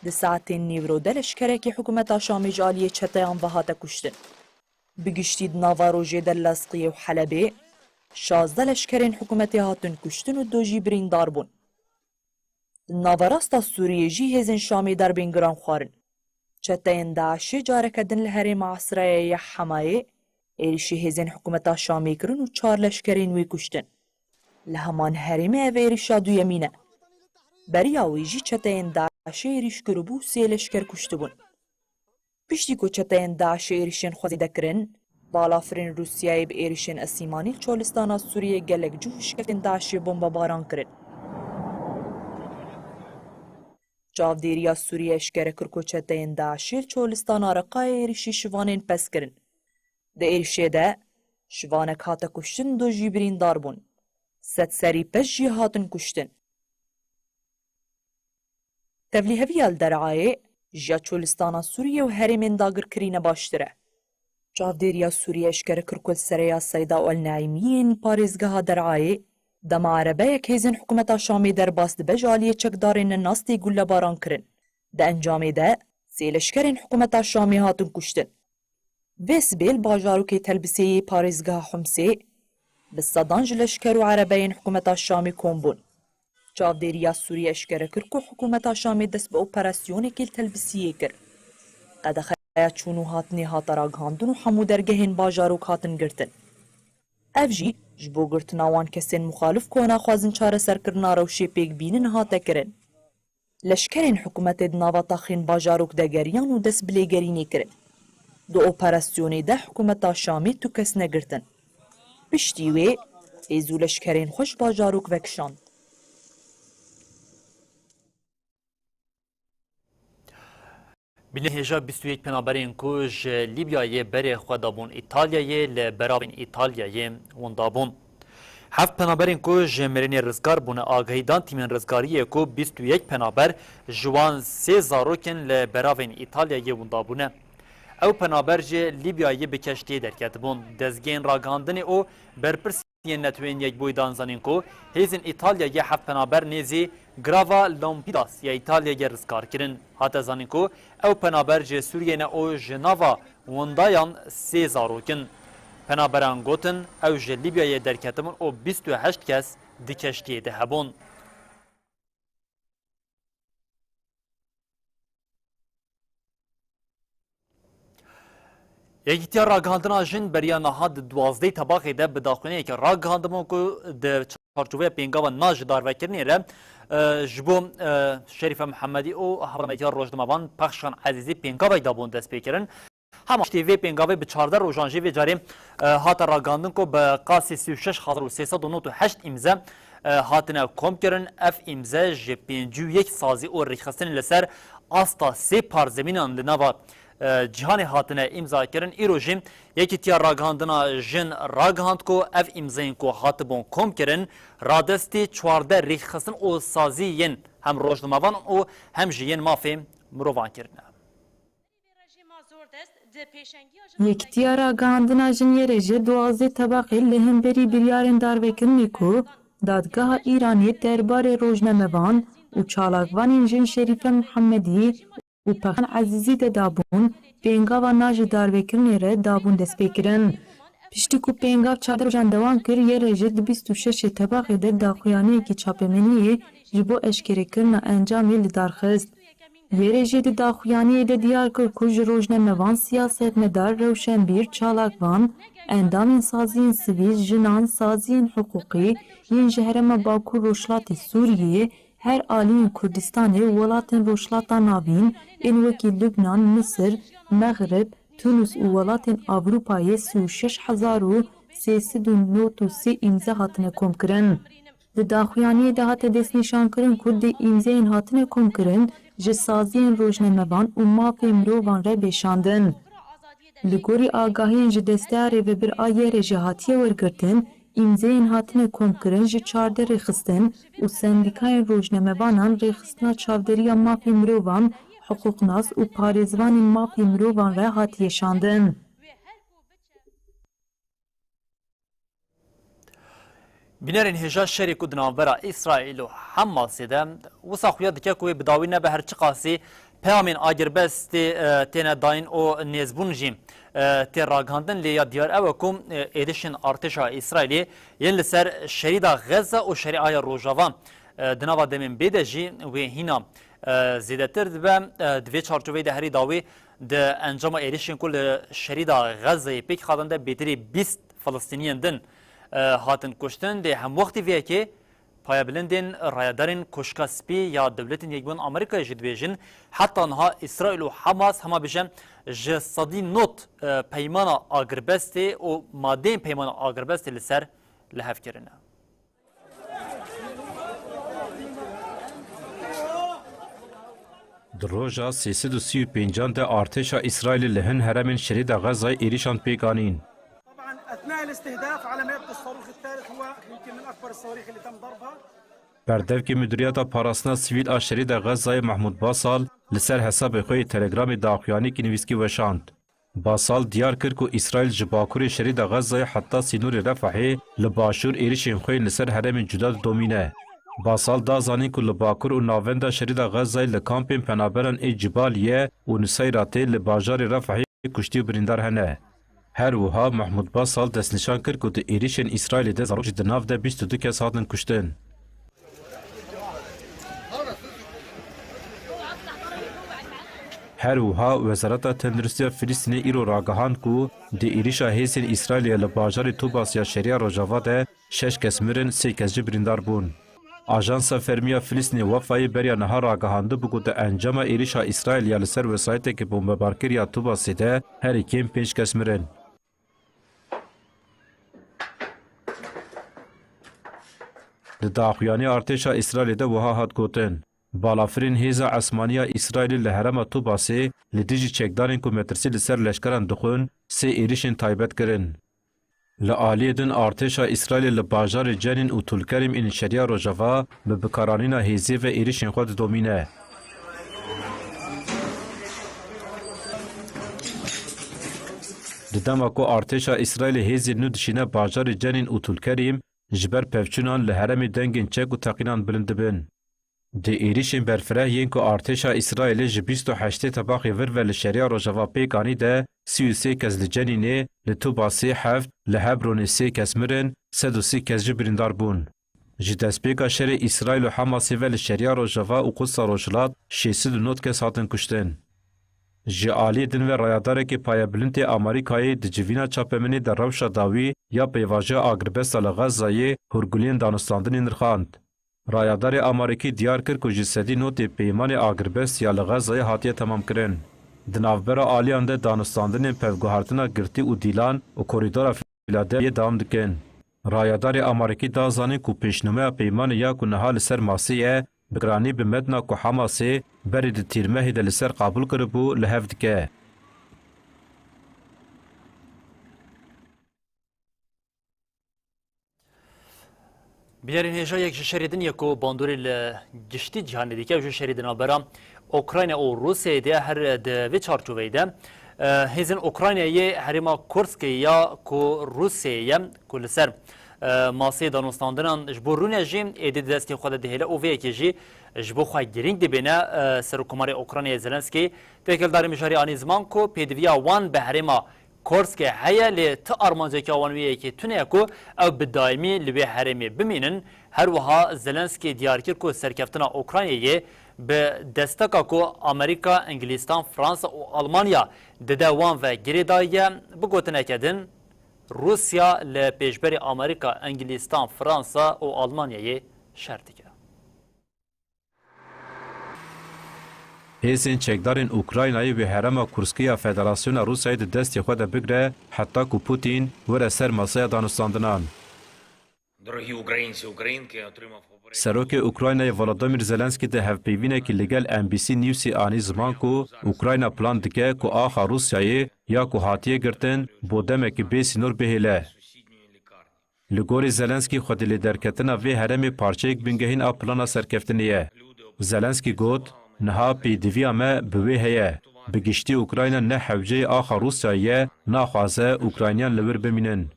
di saetên nîvro de leşkerekî hikûmeta Şamê ji aliyê çeteyan ve hate kuştin. Bi giştî di nava rojê de li Lasqiyê û Helebê şazdeh leşkerên hikûmetê hatin kuştin û du jî birîndar bûn. Di naverasta Sûriyê jî hêzên Şamê derbên giran xwarin. Çeteyên DAIŞê careke din li herêma Esrayê ya Hemayê êrişî hêzên hikûmeta Şamê kirin û çar leşkerên wê kuştin. Li heman herêmê ev êrişa duyemîn e. Beriya wê jî çeteyên DAIŞê êrîş kiribû û sê leşker kuştibûn. Piştî ku çeteyên DAIŞê êrişên xwe zêde kirin, balafirên Rûsyayê bi êrişên esîmanî li çolistana Sûriyê gelek cih û şikeftên DAIŞê bombebaran kirin. Çavdêriya Sûriyê eşkere kir ku çeteyên DAIŞê li çolistana Reqayê êrişî şivanên pez kirin. Di êrişê de şivanek hate kuştin, du jî birîndar bûn. Sed serî pez jî hatin kuştin. Tevlîheviya li Derayê ji ya çolistana Sûriyê û herêmên dagirkirî ne baştir e. Çavdêriya Sûriyê eşkere kir ku li Sereya Seyda û El Neîmiyên parêzgeha Derayê dema erebeyek hêzên hikûmeta Şamê derbas dibe ji aliyê çekdarên nenas tê gullebaran kirin. Di encamê de sê leşkerên hikûmeta Şamê hatin kuştin. Vê sibê li bajarokê Telbisê yê parêzgeha Humsê bi sedan ji leşker û erebeyên hikûmeta Şamê kom bûn. Çavdêriya Sûriyê eşkere kir ku hikûmeta Şamê dest bi operasyonekê li Telbisiyê kir. Qedexeya çûn û hatinê hate ragihandin û hemû dergehên bajarok hatin girtin. Ev jî ji bo girtina wan kesên muxalif ku naxwazin çareserkirina rewşê pêk bînin hate kirin. Leşkerên hikûmetê di nava taxên bajarok de geriyan û dest bi lêgerînê kirin. Di operasyonê de hikûmeta Şamê tu kes negirtin. Piştî wê hêz û leşkerên xwe ji bajarok vekişand. Binê hêja bîst û yek penaberên ku ji Lîbyayê berê xwe dabûn Îtalyayê, li beravên Îtalyayê winda bûn. Heft penaberên ku ji mirinê rizgar bûne agahî dan tîmên rizgariyê ku bîst û yek penaber, ji wan sê zarok in, li beravên Îtalyayê winda bûne. Ew penaber ji Lîbyayê bi keştiyê derketibûn. Dezgehên ragihandinê û berpirs yên Neteweyên Yekbûyî dan zanîn ku hêzên Îtalyayê heft penaber nêzî Grava Lampidas ya Îtalyayê rizgar kirin. Hate zanîn ku ew penaber ji Sûriyê ne û ji nava windayan sê zarok in. Penaberan gotin, ew ji Lîbyayê derketibûn û bîst û heşt kes di keştiyê de hebûn. Yekîtiya Ragihandina Jin beriya niha di duwazdeh Tebaxê de bi daxuyaniyekê ragihandibûn ku di çarçoveya pêngava naji darvekirinê re, e, ji bo, e, Şerîfe Mihemedî û Hevrametiya Rojnamevan Pexşan Ezîzî pêngavek dabûn destpêkirin. Hema piştî vê pêngavê bi çardeh rojan jî vê carê, e, hate ragihandin ku bi qasî sî û şeş hezar û sê sed û nod û heşt îmze, e, hatine komkirin. Ev îmze ji pêncî û yek sazî û rêxistinên li ser asta sê parzemînan li nava, e, cîhanê hatine îmzakirin. Îro jî Yekîtiya Ragihandina Jin ragihand ku ev îmzeyên ku hatibûn komkirin, radestî çardeh rêxistin û sazî yên hem rojnamevan û hem jî yên mafê mirovan kirine. Yekîtiya Ragihandina Jin yê rê ji duwazdeh Tebaxê li hemberî biryarên darvekirinê ku dadgeha Îranê derbarê rojnamevan û çalakvanên jin Şerîfe Mihemedî û Pexan Ezîzî de dabûn, pêngava naji darvekirinê re dabûn destpêkirin. Piştî ku pêngav çardeh rojan dewam kir, yê rê jî di bîst û şeşê Tebaxê de daxuyaniyekî çapemeniyê ji bo eşkêrekirina encamê li dar xist. Yê rê jî di daxuyaniyê de diyar kir ku ji rojnamevan, siyasetmedar, rewşenbîr, çalakvan, endamên saziyên sivîl, jinan, saziyên hiqûqî yên ji herêma Bakur Rojhilatê Sûriyê, Her aliyên Kurdistanê û welatên Rojhilata Navîn ên wekî Lubnan, Misir, Mexrib, Tunus û welatên Ewropayê sî û şeş hezar û sê sed û nod û sê îmze hatine komkirin. Di daxuyaniyê de hate destnîşankirin ku di îmzeyên hatine komkirin ji saziyên rojnamevan û mafê mirovan re bêşandin. Li gorî agahiyên ji Desteya Rêvebir a Yerê jî hatiye wergirtin, îmzeyên hatine komkirin ji çardeh rêxistin û sendîkayên rojnamevanan, rêxistina çavderiya mafê mirovan, hiqûqnas û parêzvanên mafê mirovan re hatiye şandin. Bînerên hêja şerê ku di navbera Îsraîl û Hamasê de wisa xuya dike ku wê bi dawî nebe, her çiqasî peyamên agirbestê, e, têne dayîn û nêzbûn jî, e, tê ragihandin, lê ya diyar ew e ku, e, êrişên artêşa Îsraîlê yên li ser şerîda Xezze û şerîaya Rojava, e, di nava demên bê de jî wê hîna, e, zêdetir dibe. E, di vê çarçoveyê de herî dawî di encama êrişên ku li şerîda Xezzeyê pêk hatin de bêtirî bîst Filistîniyên din, e, hatin kuştin. Lê hemwextî vê yekê payebilindên rayedarên Koşka Spî ya Dewletên Yekbûn Amerîkayê jî dibêjin, heta niha Îsraîl û Hamas hema bêje ji sedî nod, e, peymana agirbestê û madeyên peymana agirbestê li ser li hev kirine. Di roja sê sed û sî û pêncan de artêşa Îsraîlê li hin heremên şerîda Xezayê êrîşan pêk anîn. طبعا اثناء الاستهداف على ما يبدو الصاروخ الثالث هو يمكن من اكبر الصواريخ اللي تم ضربها. Berdevkê Muduriyeta Parastina Sivîl a Şerîda Xezayê Mahmud Basal li ser hesabê xwe yê Telegramê daxuyaniyekî nivîskî weşand. Basal diyar kir ku Îsraîl ji bakurê şerîda Xezayê heta sînorê Refahê li başûr êrişên xwe yên li ser herêmên cuda didomîne. Basal da zanîn ku li bakur û navenda şerîda Xezayê li kampên penaberan ê Cibaliye û Nuseyratê li bajarê Refahê kuştî û birîndar hene. Her wiha Mehmûd Basal destnîşan kir ku di êrişên Îsraîlê de zarok jî di nav de bîst û du kes hatin kuştin. Her wiha Wezareta Tenduristiya Filistînê îro ragihand ku di êrişa hêzên Îsraîlê ya li bajarê Tubas ya Şeriya Rojava de şeş kes mirin, sê kes jî birîndar bûn. Ajansa Fermî ya Filistînê Wefayê beriya niha ragihandibû ku di encama êrişa Îsraîl ya li ser wesayîtekê bombebarkirî ya Tubasê de herî kêm pênc kes mirin. Di daxuyanî artêşa Îsraîlê de wiha hat gotin, balafirên hêza esmanî ya Îsraîlê li herêma Tubasê li dijî çekdarên ku metirsî li ser leşkeran dixwin, sê êrişên taybet kirin. Li aliyê din artêşa Îsraîlê li bajarê Cenîn û Tulkerîm ên Şeriya Rojava bi bikaranîna hêzê ve êrişên xwe didomîne. Di dema ku artêşa Îsraîlê hêzên nû dişîne bajarê Cenîn û Tulkerîm, ji ber pevçûnan li herêmê dengên çek û teqînan bilind dibin. Di êrişên berfireh yên ku artêşa Îsraîlê ji bîst û heştê Tebaxê vir ve li Şeriya Rojava pêk anî de, sî û sê kes li Cenînê, li Tubasê heft, li Hebronê sê kes mirin, sed û sî kes jî birîndar bûn. Ji destpêka şerê Îsraîl û Hamasê ve li Şeriya Rojava û Qudsa Rojhilat şêst û nod kes hatin kuştin. Ji aliyê din ve rayedarekî payebilind ê Amerîkayê di civîna çapemenê de rewşa dawî ya pêvajoya agirbesta li Xezayê hûrguliyên danûstandinê nirxand. Rayedarê Amerîkî diyar kir ku ji sedî notê peymanê agirbest ya li Xezayê hatiye temamkirin. Di navbera aliyan de danûstandinên pevguhertina girtî û dîlan û korîdora Fîladelfyayê dewam dikin. Rayedarê Amerîkî da zanîn ku pêşnûmeya peymanê ya ku niha li ser masê ye, bi giranî bi metna ku Hamasê berê di tîrmehê de li ser qebûl kiribû, li hev dike. Bînerên hêja, yek ji şerê din ye ku bandorê li giştî cîhanê dike, ew jî şerê di navbera Ukrayna û Rûsyayê de ye. Her di vê çarçoveyê de, e, hêzên Ukraynayê yê herêma Kurskê ya ku Rûsyayê ye, ku li ser, e, maseyê danûstandinan ji bo rûne jî êdî di destê xwe de dihêle û vê yekê jî ji bo xwe girîng dibêne, e, Serokkomarê Ukraynayê Zelenskî têkildarî mijarê anî ziman ku pêdiviya wan bi herêma Korskê heye, lê ti armanceke wan wê yekê tune ye ku ew bi daîmî li wê herêmê bimînin. Her wiha Zelenskî diyar kir ku serkeftina Ukraynayê bi desteka ku Amerîka, Îngilîstan, Fransa û Almanya dide wan ve girêdayî ye. Bi gotineke din, Rûsya li pêşberî Amerîka, Îngilîstan, Fransa û Almanyayê şer dike. Hêzên çekdarên Ukraynayê wê herêma Kurskê ya Federasyona Rûsyayê di destê xwe de bigre, heta ku Putin were ser masaya danûstandinan. Serokê Ukraynayê Volodymyr Zelenskî di hevpeyvînekî li gel N B C Newsê anî ziman ku Ukrayna plan dike ku axa Rûsyayê ya ku hatiye girtin bo demekî bê sînor bihêle. Li gorî Zelenskî, xwedî lêderketina vê herêmê parçeyek bingehîn a plana serkeftinê ye. Zelenskî got, niha pêdiviya me bi wê heye. Bi giştî Ukrayna ne hewceyê axa Rûsyayê ye, naxwaze Ukrayniyan li wir bimînin.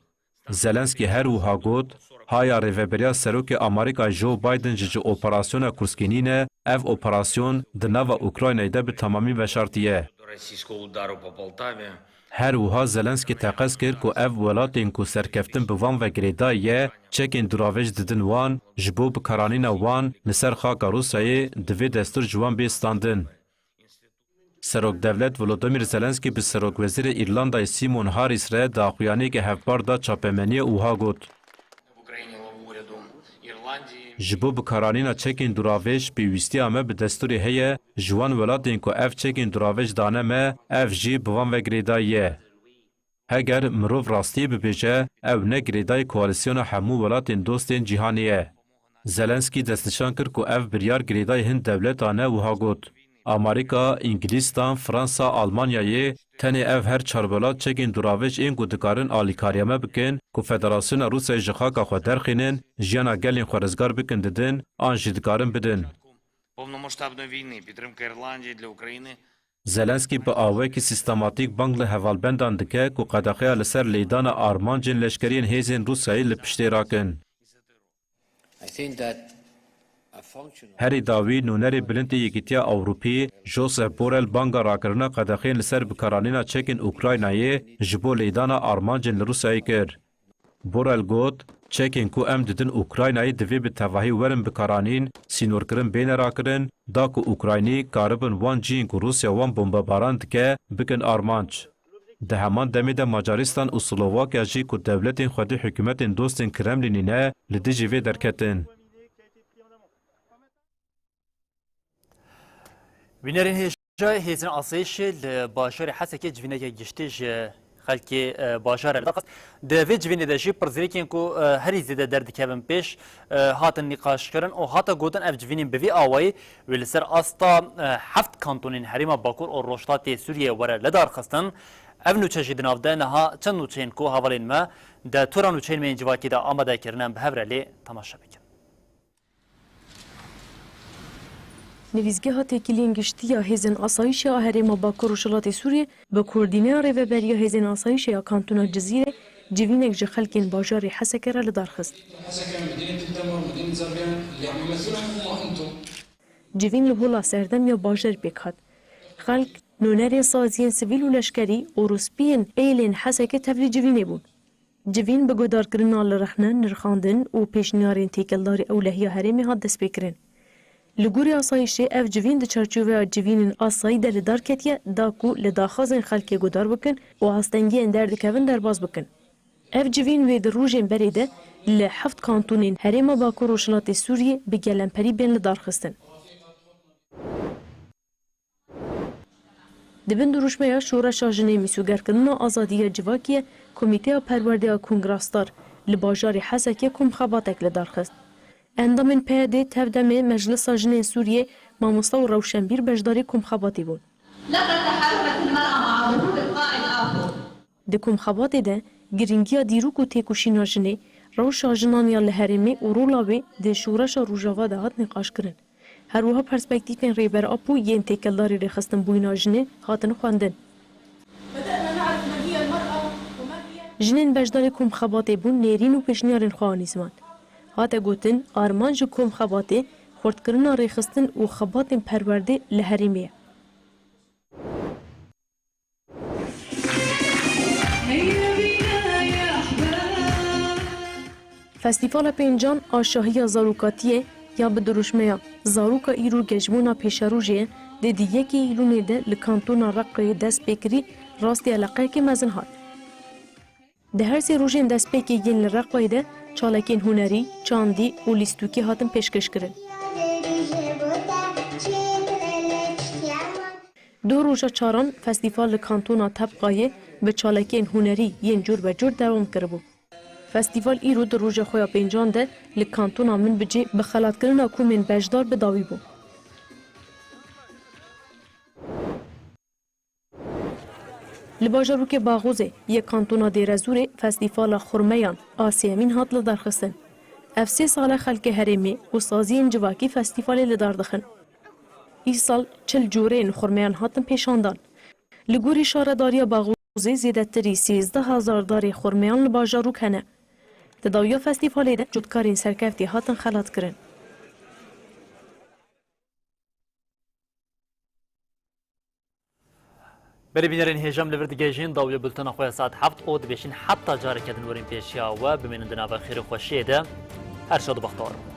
Zelenskî her wiha got, haya rêveberiya Serokê Amerîka Joe Biden jî ji operasyona Kurskê nîne, ev operasyon di nava Ukraynayê de bi temamî veşartiye. Her wiha Zelenskî teqez kir ku ev welatên ku serkeftin bi van ve girêdayî ye, çekên duravêj didin wan, ji bo bikaranîna wan li ser xaka Rûsyayê divê destûr ji wan bê standin. Serokdewlet Volodymyr Zelenskî bi Serokwezîrê Îrlandayê Simon Harris re di axuyaniyeke hevpar de çapemeniyê û wiha got, Ji bo bikaranîna çekên duravêj pêwîstiya me bi destûrê heye, ji wan welatên ku ev çekên duravêj dane me, ev jî bi van ve girêdayî ye. Heger mirov rastiyê bibêje, ew ne girêdayî koalîsyona hemû welatên dostên cîhanê ye. Zelenskî destnîşan kir ku ev biryar girêdayî hin dewletan e, wiha got, Amerîka, Îngilîstan, Fransa, Almanyayê, tenê ev her çar welat çekên duravêj ên ku dikarin alîkariya me bikin ku Federasyona Rûsyayê ji xaka xwe derxînin, jiyana gelên xwe rizgar bikin didin, an jî dikarin bidin. Повномасштабної війни підтримка Ірландії для України. Zelenskî bi awekî sîstematîk bang li hevalbendan dike ku qedexeya li ser lêdana armancên leşkeriyên hêzên Rûsyayê li piştê rakin. I think that a functional Herî dawî, nûnerê bilind ê Yekîtiya Ewropî, Josep Borrell banga rakirina qedexeyên li ser bikaranîna çekên Ukraynayê ji bo lêdana armancên li Rûsyayê kir. Borrell got, çekên ku em didin Ukraynayê divê bi tevahî werin bikaranîn, sînorkirin bêne rakirin, da ku Ukraynî karibin wan cihên ku Rûsya wan bombebaran dike, bikin armanc. Di heman demê de Macaristan û Slovakya jî ku dewletên xwedî hikûmetên dostên Kremlînê ne, li dijî vê derketin. Bînerên hêja, hêzên asayîşê li bajarê Hesekê civîneke giştî ji xelkê, e, bajarê li dar xist. Di vê civînê de jî pirsgirêkên ku, e, herî zêde derdikevin pêş, e, hatin nîqaşkirin û hate gotin ev civînên bi vî awayî wê li ser asta, e, heft kantonên herêma Bakur û Rojhilatê Sûriyê were lidarxistin. Ev nûçe jî di nav de niha çend nûçeyên ku hevalên me di tora nûçeyên me yên civakî de amade kirine bi hev re lê temaşe bikin. Nivîsgeha Têkiliyên Giştî ya Hêzên Asayîşê a Herêma Bakur Rojhilatê Sûriyê bi koordîneya Rêveberiya Hêzên Asayîşê ya Kantona Cizîrê civînek ji xelkên bajarê Heseke re li dar xist. Civîn li hola serdem ya bajarê pêk hat. Xelk, nûnerên saziyên sivîl û leşkerî û rûspiyên êlên Heseke tevlî civînê bûn. Civîn bi guhdarkirina li rexne, nirxandin û pêşniyarên têkildarî ewlehiya herêmê hat destpêkirin. Li gorî asayîşê ev civîn di çarçoveya civînên asayî de li dar ketiye, da ku li daxwazên xelkê guhdar bikin û astengiyên derdikevin derbas bikin. Ev civîn wê di rojên berê de li heft kantonên Herêma Bakur Rojhilatê Sûriyê bi gelemperî bên lidarxistin. Di bin dirûşmeya Şoreşa Jinê Mîsogerkirina Azadî ya Civakî ye, Komîteya Perwerdeya Kongra Star li bajarê Hesekê komxebatek li dar xist. Endamên P Y D'ê tevdemê Meclisa Jinên Sûriyê, mamosta û rewşenbîr beşdarî komxebatê bûn. لقد تحالفت المرأة مع ظهور القائد آبو. Di komxebatê de girîngiya dîrok û têkoşîna jinê, rewşa jinan ya li herêmê û rola wê di şoreşa Rojava de hat nîqaşkirin. Her wiha perspektîfên Rêber Apo yên têkildarî rêxistinbûyîna jinê hatin xwendin. Jinên beşdarê komxebatê bûn, nêrîn û pêşniyarên xwe anî ziman. Hate gotin, armanc ji komxebatê xurtkirina rêxistin û xebatên perwerdê li herêmê ye. Festîvala Pêncan a Şahiya Zarokatiyê ya bi dirûşmeya Zaroka Îro Gejbûna Pêşerojê ye, dê di yekê Îlûnê de li Kantona Reqoyê dest pê kirî, rastî eleqeyekê mezin hat. Di her sê rojên destpêkê yên li Reqoyê de çalakên hunerî, çandî û lîstokî hatin pêşkêşkirin. Doh roja çaran festîval li kantona Tebqayê bi çalakiyên hunerî yên cûr be cûr dewam kiribû. Festîval îro di roja xwe ya pêncan de li kantona Minbicê bi xelatkirina komên beşdar bi dawî bû. Li bajarokê Baxozê yê kantona Dêrezûrê festîvala xurmeyan a sêyemîn hat lidarxistin. Ev sê sal e xelkê herêmê û saziyên civakî festîvalê li dar dixin. Îsal çil cûreyên xurmeyan hatin pêşandan. Li gorî Şaredariya Baxozê zêdetirî sêzdeh hezar darê xurmeyan li bajarok hene. Di dawiya festîvalê de cotkarên serkeftî hatin xelatkirin. Berê bînerên hêja em li vir digihêjin dawiya bultena xwe ya saet heft û dibêjin heta careke din werin pêşiya we, bimînin di nava xêr û xweşiyê de. Her şad û bextewar.